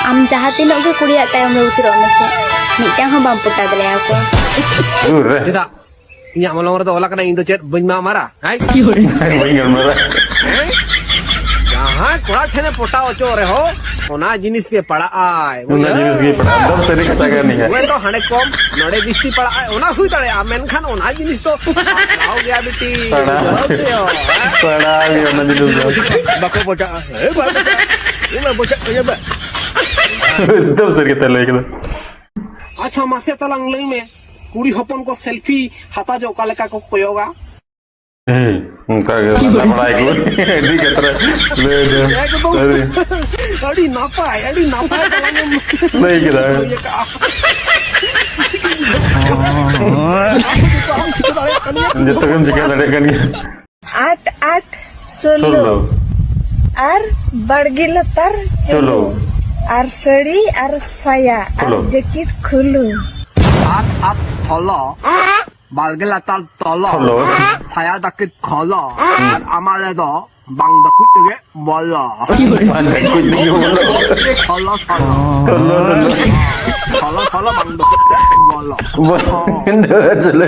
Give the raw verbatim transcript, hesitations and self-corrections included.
ᱟᱢ ᱡᱟᱦᱟᱸ ᱛᱤᱱᱟᱹᱜ ᱜᱮ ᱠᱩᱲᱤᱭᱟᱜ ᱛᱟᱭᱚᱢ ᱨᱮ ᱩᱪᱩᱨᱚᱜ ᱢᱮᱥᱮ, ᱢᱤᱫᱴᱟᱝ ᱦᱚᱸ ᱵᱟᱢ ᱯᱚᱴᱟᱣ ᱫᱟᱲᱮᱭᱟᱠᱚᱣᱟ᱾ ᱫᱩᱨ ᱨᱮ᱾ ᱪᱮᱫᱟᱜ? ᱤᱧᱟᱹᱜ ᱢᱚᱞᱚᱝ ᱨᱮᱫᱚ ᱚᱞ ᱟᱠᱟᱱᱟ, ᱤᱧ ᱫᱚ ᱪᱮᱫ ᱵᱟᱹᱧ ᱢᱟᱜ ᱢᱟᱨᱟ? ᱦᱮᱸ? ᱵᱟᱹᱧ ᱜᱟᱞᱢᱟᱨᱟ᱾ ᱦᱮᱸ? ᱡᱟᱦᱟᱸ ᱠᱚᱲᱟ ᱴᱷᱮᱱᱮ ᱯᱚᱴᱟᱣ ᱦᱚᱪᱚ ᱨᱮᱦᱚᱸ, ᱚᱱᱟ ᱡᱤᱱᱤᱥ ᱜᱮ ᱯᱟᱲᱟᱜ ᱟᱭ᱾ ᱚᱱᱟ ᱡᱤᱱᱤᱥ ᱜᱮ ᱯᱟᱲᱟᱜᱼᱟ᱾ ᱮᱠᱫᱚᱢ ᱥᱟᱹᱨᱤ ᱠᱟᱛᱷᱟ ᱠᱟᱱ ᱜᱮᱭᱟ᱾ ᱩᱱᱤ ᱫᱚ ᱦᱟᱸᱰᱮ ᱠᱚᱢ, ᱱᱚᱰᱮ ᱵᱤᱥᱛᱤ ᱯᱟᱲᱟᱜ ᱟᱭ, ᱚᱱᱟ ᱦᱩᱭ ᱫᱟᱲᱮᱭᱟᱜᱼᱟ, ᱢᱮᱱᱠᱷᱟᱱ ᱚᱱᱟ ᱡᱤᱱᱤᱥ ᱫᱚ ᱯᱟᱲᱟᱣ ᱜᱮᱭᱟ ᱵᱤᱴᱤ᱾ ᱯᱟᱲᱟᱣ᱾ ᱵᱩᱡᱷᱟᱹᱣ ᱠᱮᱫᱟ? ᱯᱟᱲᱟᱣ ᱜᱮᱭᱟ ᱚᱱᱟ ᱡᱤᱱᱤᱥ ᱫᱚ᱾ ᱵᱟᱠᱚ ᱯᱚᱴᱟᱜᱼᱟ᱾ ᱦᱮᱸ, ᱵᱟᱠᱚ ᱯᱚᱴᱟᱜᱼᱟ᱾ ᱤᱧ ᱢᱟ ᱯᱚᱴᱟᱜ ᱠᱚ ᱧᱮᱞ ᱢᱮ᱾ ᱮᱠᱫᱚᱢ ᱥᱟᱹᱨᱤ ᱠᱟᱛᱷᱟ ᱞᱟᱹᱭ ᱠᱮᱫᱟ᱾ ᱟᱪᱪᱷᱟ, ᱢᱟᱥᱮ ᱛᱟᱞᱟᱝ ᱞᱟᱹᱭ ᱢᱮ, ᱠᱩᱲᱤ ᱦᱚᱯᱚᱱ ᱠᱚ ᱥᱮᱞᱯᱷᱤ ᱦᱟᱛᱟᱣ ᱡᱚᱜ ᱚᱠᱟ ᱞᱮᱠᱟ ᱠᱚ ᱠᱚᱭᱚᱜᱟ? ᱦᱮᱸ, ᱚᱱᱠᱟ ᱜᱮ ᱞᱟᱸᱫᱟ ᱵᱟᱲᱟᱭ ᱠᱚ᱾ ᱟᱹᱰᱤ ᱠᱟᱛᱨᱟ ᱞᱟᱹᱭ ᱫᱚ᱾ ᱮᱠᱫᱚᱢ᱾ ᱟᱹᱰᱤ ᱟᱹᱰᱤ ᱱᱟᱯᱟᱭ, ᱟᱹᱰᱤ ᱱᱟᱯᱟᱭ ᱛᱟᱞᱟᱝ ᱮᱢ ᱞᱟᱹᱭ ᱠᱮᱫᱟ᱾ ᱞᱟᱹᱭ ᱟᱠᱟᱜᱼᱟ᱾ ᱟᱢ ᱡᱚᱛᱚ ᱟᱢ ᱪᱤᱠᱟᱹ ᱫᱟᱲᱮᱭᱟᱜ ᱠᱟᱱ ᱜᱮᱭᱟ᱾ ᱡᱚᱛᱚ ᱜᱮᱢ ᱪᱤᱠᱟᱹ ᱫᱟᱲᱮᱭᱟᱜ ᱠᱟᱱ ᱜᱮᱭᱟ᱾ ᱟᱴ ᱟᱴ ᱥᱳᱞᱳ᱾ ᱥᱳᱞᱳ᱾ ᱟᱨ ᱵᱟᱲᱜᱮ ᱞᱟᱛᱟᱨ ᱪᱳᱞᱳ᱾ ᱪᱳᱞᱳ᱾ ᱟᱨ ᱥᱟᱹᱲᱤ ᱟᱨ ᱥᱟᱭᱟ ᱟᱨ ᱠᱷᱩᱞᱳ᱾ ᱡᱮᱠᱮᱴ ᱠᱷᱩᱞᱳ᱾ ᱟᱴ ᱟᱴ ᱥᱳᱞᱳ᱾ ᱵᱟᱲᱜᱮ ᱞᱟᱛᱟᱨ ᱛᱚᱞᱚ᱾ ᱛᱚᱞᱚ᱾ ᱥᱟᱭᱟ ᱡᱟᱹᱠᱤᱴ ᱠᱷᱚᱞᱚ᱾ ᱟᱨ ᱟᱢᱟᱞᱮ ᱫᱚ ᱵᱟᱝ ᱫᱟᱹᱠᱩᱡ ᱛᱮᱜᱮ ᱵᱚᱞᱚ᱾ ᱵᱟᱝ ᱫᱟᱹᱠᱩᱡ ᱛᱮᱜᱮ ᱵᱚᱞᱚ᱾ ᱠᱷᱚᱞᱚ, ᱠᱷᱚᱞᱚ᱾ ᱠᱷᱚᱞᱚ, ᱠᱷᱚᱞᱚ᱾ ᱠᱷᱚᱞᱚ, ᱠᱷᱚᱞᱚ, ᱵᱟᱝ ᱫᱟᱹᱠᱩᱡ ᱛᱮ ᱵᱚᱞᱚ᱾ ᱵᱚᱞᱚ᱾